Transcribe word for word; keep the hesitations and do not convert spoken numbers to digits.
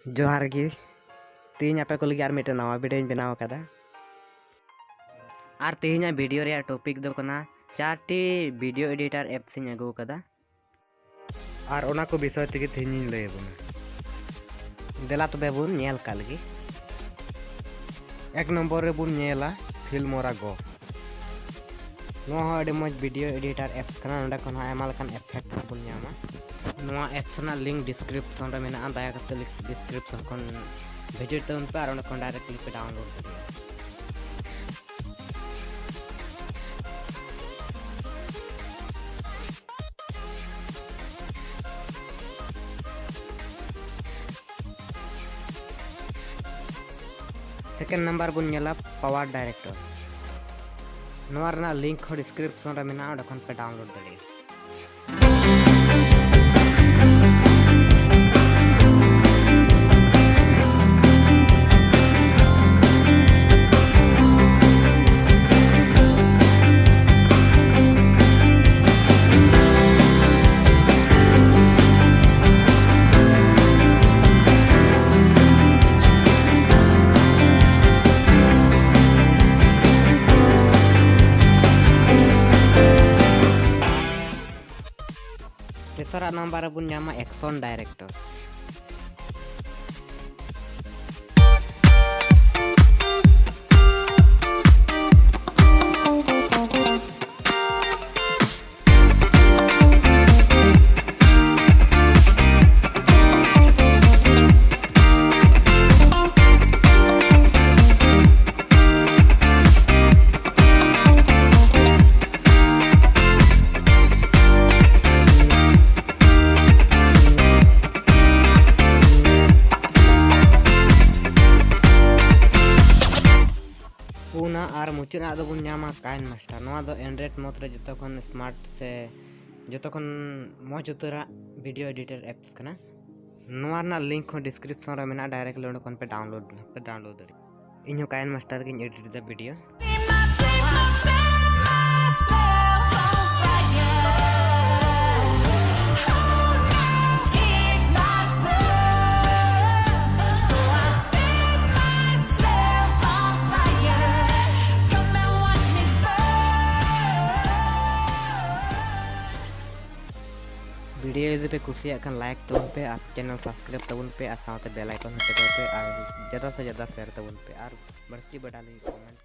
ᱡᱚᱦᱟᱨ ᱜᱮ᱾ ᱛᱮᱦᱮᱧ ᱟᱯᱮ ᱠᱚ ᱞᱟᱹᱜᱤᱫ ᱟᱨ ᱢᱤᱫᱴᱮᱱ ᱱᱟᱣᱟ video ᱤᱧ ᱵᱮᱱᱟᱣ ᱟᱠᱟᱫᱟ᱾ ᱟᱨ ᱛᱮᱦᱮᱧᱟᱜ video ᱨᱮᱭᱟᱜ topic ᱫᱚ ᱠᱟᱱᱟ ᱪᱟᱨᱴᱤ video editor apps ᱤᱧ ᱟᱹᱜᱩ ᱟᱠᱟᱫᱟ᱾ ᱟᱨ ᱚᱱᱟ ᱠᱚ ᱵᱤᱥᱚᱭ ᱛᱮᱜᱮ ᱛᱮᱦᱮᱧ ᱤᱧ ᱞᱟᱹᱭ ᱟᱵᱚᱱᱟ᱾ ᱫᱮᱞᱟ ᱛᱚᱵᱮ ᱵᱚᱱ ᱧᱮᱞ ᱠᱟᱜ ᱞᱮᱜᱮ᱾ ᱮᱠ ᱱᱚᱢᱵᱚᱨ ᱨᱮᱵᱚᱱ ᱧᱮᱞᱟ Filmora Go᱾ ᱱᱚᱣᱟ ᱦᱚᱸ ᱟᱹᱰᱤ ᱢᱚᱡᱽ video editor apps ᱠᱟᱱᱟ᱾ ᱱᱚᱸᱰᱮ ᱠᱷᱚᱱ ᱦᱚᱸ ᱟᱭᱢᱟ ᱞᱮᱠᱟᱱ effect ᱵᱚᱱ ᱧᱟᱢᱟ᱾ ᱱᱚᱣᱟ apps ᱨᱮᱱᱟᱜ link description ᱨᱮ ᱢᱮᱱᱟᱜᱼᱟ, ᱫᱟᱭᱟ ᱠᱟᱛᱮ description ᱠᱷᱚᱱ visit ᱛᱟᱵᱚᱱ ᱯᱮ ᱟᱨ ᱚᱸᱰᱮ ᱠᱷᱚᱱ directly ᱯᱮ download ᱫᱟᱲᱮᱭᱟᱜᱼᱟ᱾ Second number ᱵᱚᱱ ᱧᱮᱞᱟ Power Director᱾ ᱱᱚᱣᱟ ᱨᱮᱱᱟᱜ link ᱦᱚᱸ description ᱨᱮ ᱢᱮᱱᱟᱜᱼᱟ, ᱚᱸᱰᱮ ᱠᱷᱚᱱ ᱯᱮ download ᱫᱟᱲᱮᱭᱟᱜᱼᱟ᱾ ᱛᱮᱥᱟᱨᱟᱜ ᱱᱟᱢᱵᱟᱨ ᱨᱮᱵᱚᱱ ᱧᱟᱢᱟ Action Director᱾ ᱯᱩᱱᱟ ᱟᱨ ᱢᱩᱪᱟᱹᱫ ᱟᱜ ᱫᱚᱵᱚᱱ ᱧᱟᱢᱟ KineMaster᱾ ᱱᱚᱣᱟ ᱫᱚ Android ᱢᱩᱫᱽ ᱨᱮ ᱡᱚᱛᱚ ᱠᱷᱚᱱ smart ᱥᱮ ᱡᱚᱛᱚ ᱠᱷᱚᱱ ᱢᱚᱡᱽ ᱩᱛᱟᱹᱨᱟᱜ video editor apps ᱠᱟᱱᱟ᱾ ᱱᱚᱣᱟ ᱨᱮᱱᱟᱜ link ᱦᱚᱸ description ᱨᱮ ᱢᱮᱱᱟᱜᱼᱟ, directly ᱚᱸᱰᱮ ᱠᱷᱚᱱ ᱯᱮ download ᱯᱮ download ᱫᱟᱲᱮᱭᱟᱜᱼᱟ᱾ ᱤᱧ ᱦᱚᱸ KineMaster ᱜᱤᱧ edit ᱮᱫᱟ video᱾ ᱵᱷᱤᱰᱤᱭᱳ ᱡᱩᱫᱤ ᱯᱮ ᱠᱩᱥᱤᱭᱟᱜ ᱠᱷᱟᱱ ᱞᱟᱭᱤᱠ ᱛᱟᱵᱚᱱ ᱯᱮ ᱟᱨ ᱪᱮᱱᱮᱞ ᱥᱟᱵᱥᱠᱨᱟᱭᱤᱵ ᱛᱟᱵᱚᱱ ᱯᱮ ᱟᱨ ᱥᱟᱶᱛᱮ ᱵᱮᱞ ᱟᱭᱠᱚᱱ ᱦᱚᱸ ᱴᱮᱯᱟᱭ ᱯᱮ ᱟᱨ ᱡᱟᱫᱟ ᱥᱮ ᱡᱟᱫᱟ ᱥᱮᱭᱟᱨ ᱛᱟᱵᱚᱱ ᱯᱮ ᱟᱨ ᱵᱟᱹᱲᱛᱤ ᱵᱟᱰᱟᱭ ᱞᱟᱹᱜᱤᱫ ᱠᱚᱢᱮᱱᱴ